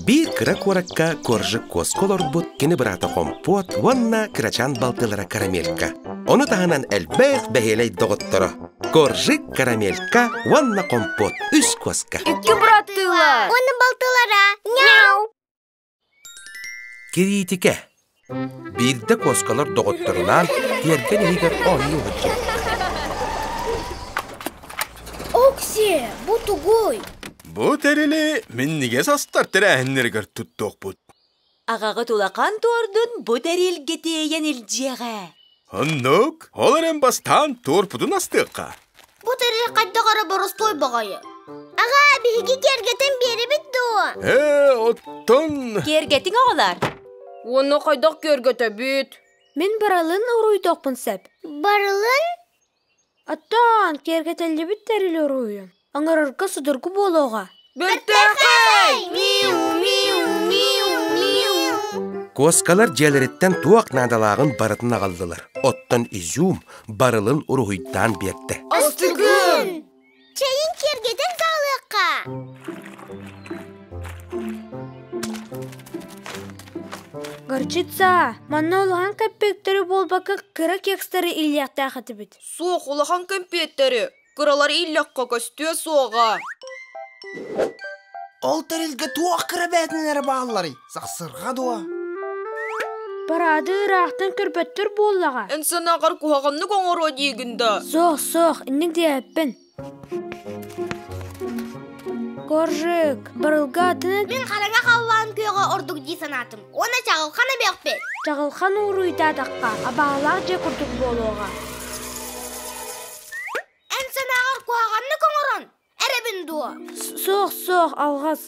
Биир кыра куоракка Коржик куоска олорбут кини быраата Хомпуот уонна кырачаан балтылара Карамелька. Ону таһынан элбэх бэһиэлэй доҕотторо Коржик, Карамелька уонна Хомпуот үс куоска. Икки быраттыылар. Уонна балтылара. Няу! Кириитикэ. Биирдэ куоскалар доҕотторунаан тиэргэн иһигэр оонньуу сылдьыбыттар. Окси, бу тугуй? Бу тэрили минньигэс астар тэрээһиннэригэр туттуохпут. Аҕаҕыт улахан туордун бу тэрилгэ тиэйэн илдьиэҕэ. Оннук, ол эрэн бастаан туорпутун астыахха. Бу тэрил хайдах эрэ боростуой баҕайы. Аҕаа, биһиги киэргэтэн биэрэбит дуо? Ээ, оттон... Киэргэтиҥ оҕолор. Уонна хайдах киэргэтэбит? Мин барылын уруйдуохпун сөп. Барылын? Оттон киэргэтиллибит тэрил уруйун оҥорорго судургу буолуоҕа. Бэртээхэй! Миу, миу, миу, миу. Куоскалар дьиэлэриттэн туох наадалааҕын барытын аҕаллылар. Оттон изюм барылын уруһуйдаан биэрдэ. Астыгын! Чэйин киэргэтэн саҕалыахха. Горчица, манна улахан кэппиэктэри буолбакка кыра кекстары иилиэхтээх этибит. Суох улахан кэмпиэттэри кыралар ииллэххэ көстүө суоҕа. Ол тэрилгэ туох кыра бээтинэлэрэ баалларый? Сахсырҕа дуо? Парады ыраахтан көрбөттөр буоллаҕа. Эн санааҕар куһаҕаннык оҥоруо диигин да? Суох, суох, инник диэппин. Коржик, барылга атын Мин хараҥа халлаан күөҕэ ордук дии санаатым. Уонна чаҕылхан эбиэхпит. Чаҕылхан ууруйдаатахха, абаалаах дьиэ курдук буолуоҕа. Эн санааҕар куһаҕаннык оҥорон эрэбин дуо? Суох, суох, алҕас.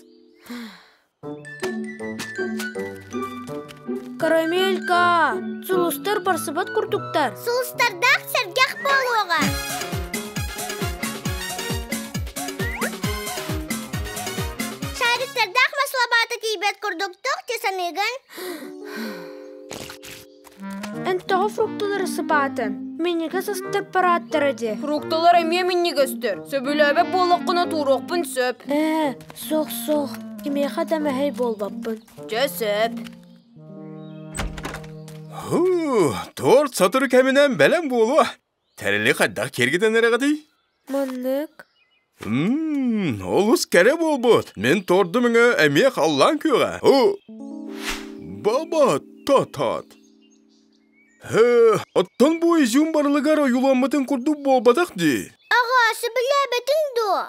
Карамелька, сулустар барсыбат курдуктар. Сулустардаах сэргэх буолуоҕа. Шариктардаах маслобата тиийбэт курдук туох дии саныыгын? Эн тоҕо фрукталары сыбаатын? Минньигэс астар парааттара дии. Фрукталар эмиэ минньигэстэр. Сөбүлээбэт буоллаххына тууруохпун сөп. Ээ, суох-суох. Кимиэхэ да мэһэй буолбаппын. Дьэ сөп. Һуу, торт сотору кэминэн бэлэм буолуо. Тэрили хайдах киэргэтэн эрэҕитий? Маннык. Мм, олус кэрэ буолбут. Мин тордум өҥө эмиэ халлаан күөҕэ. О, баба тотот. Э, оттон бу изюм барылыгар ойууламмытын курдук буолбатах дии. Аҕа, сөбүлээбэтиҥ дуо?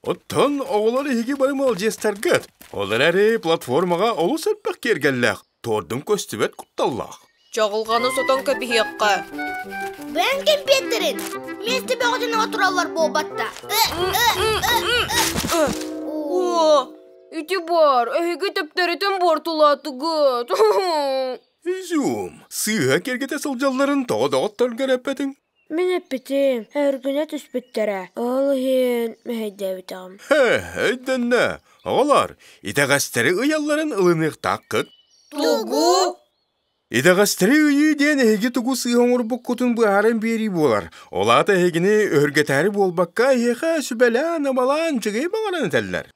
Оттон оҕолор эһиги бары маладьыастаргыт. Ол эрээри платформаҕа олус элбэх киэргэллээх, тордум көстүбэт кутталлаах. Чаҕылҕаны сотон кэбиһиэххэ. Бэйэҥ кэмпиэттэрин миэстэ бөҕөтүн тураллар буолбатта. О, ити бар, эһиги төптөрүтүн буортулаатыгыт. Изюм, сыыһа кэргэтэ сылдьалларын тоҕо доҕотторго эппэтиҥ? Мин эппитим, өргүнэ түспүттэрэ. Ол иһин мэһэйдээбитэҕим. Хэ, өйдөннө. Оҕолор, итэҕэстэри ыйалларын ылыныахтааххыт. Тугу? Итэҕэстэри ыйыы диэн эһиги тугу сыыһа оҥорбуккутун быһааран биэрии буолар. Ол аата эһигини өһүргэтээри буолбакка, эһиэхэ сүбэлээн-амалаан үчүгэй баҕаран этэллэр.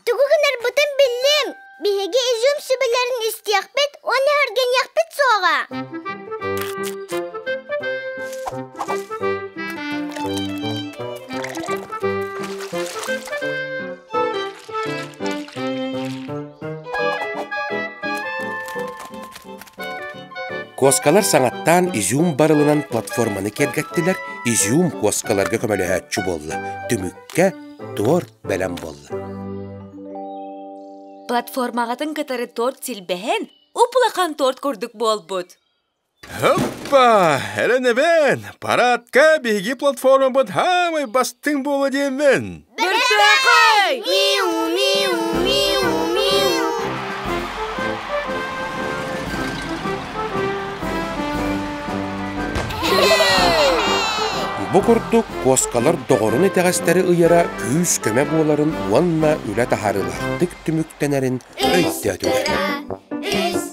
Тугу гынарбытын биллим. Биһиги изюм сүбэлэрин истиэхпит уонна өһүргэниэхпит суоҕа. Куоскалар саҥаттаан изюм барылынан платформаны киэргэттилэр, изюм куоскаларга көмөлөһөөччү буолла. Түмүккэ торт бэлэм буолла. Платформаҕытын кытары торт силбэһэн, уп-улахан торт курдук буолбут. Хоппа! Эрэнэбин! Парадка биһиги платформабыт хаамай бастыҥ буолуо диэммин! Бэртээхэй! Миу, миу, миу, миу. Бу курдук куоскалар доҕорун итэҕэстэри ыйара күүс-көмө буоларын уонна үлэ таһаарыылаахтык түмүктэнэрин өйдөөтүлэр. Үс